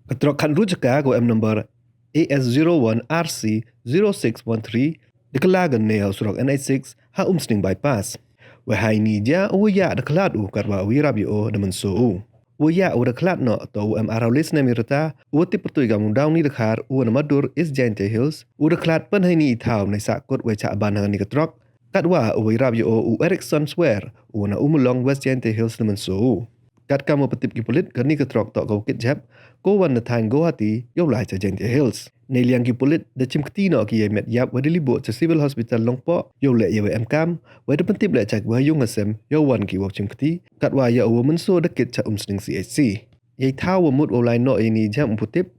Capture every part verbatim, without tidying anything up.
Ka truck khatynru chaka ko em number A S zero one R C zero six one three da kylla ka neiha u surok N H six ha Umsning Bypass. Wei ha ini i jia u wa yah da khlad u katwa u yarap ya o da mynsaw u. U wa yah u da khlad noh toh u em arhaw le snem i rta, u wa tip pyrtuit kam u Dawni Dkhar, u wa na Madur, East Jaintia Hills, u da khlad pyn ha ini i thaw nei sahkut wei chah ban ha kani ka truck. Katwa u wa yarap ya o u Erickson Swer, u wa na Ummulong, West Jaintia Hills da mynsaw u. Katkam wa pyntip ki pulit, kani ka truck toh ka wa kit jhep, ko wan na thaiñ Guwahati yow lai cha Jaintia Hills. Neiliang ki pulit da chimkti noh ki yei met yap wei da li booh cha Civil Hospital Nongpoh yow leh yei wa emkaam, wei da pyntip leh cha ki wa ha yung ha sem yow wan ki wow chimkti, katwa ya u wa mynsaw da kit cha Umsning C H C. Yei thaw wa mut wow lai noh ya ini i jhep ym pu tip,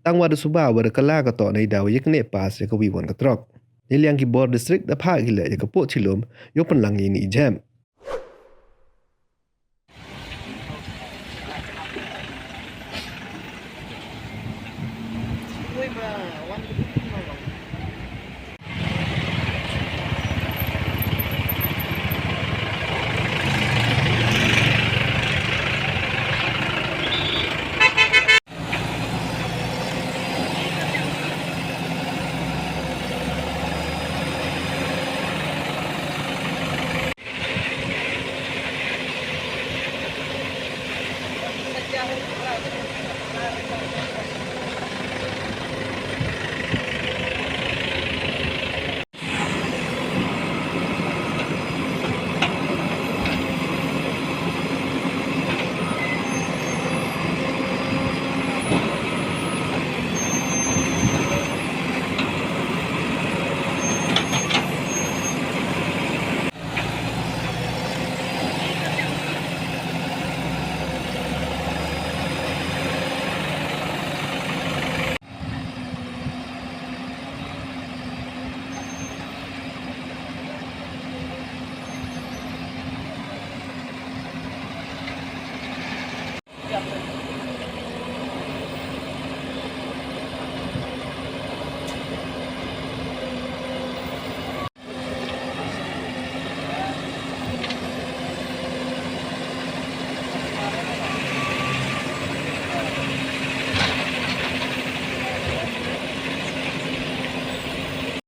tangwa da suba wa da kylla ka toh neidaw ya kane pass ya ka wi wan ka truck. Neiliang ki bor district da phah ki leh ya ka pooh chilum yow pynlang ya ini i jhep.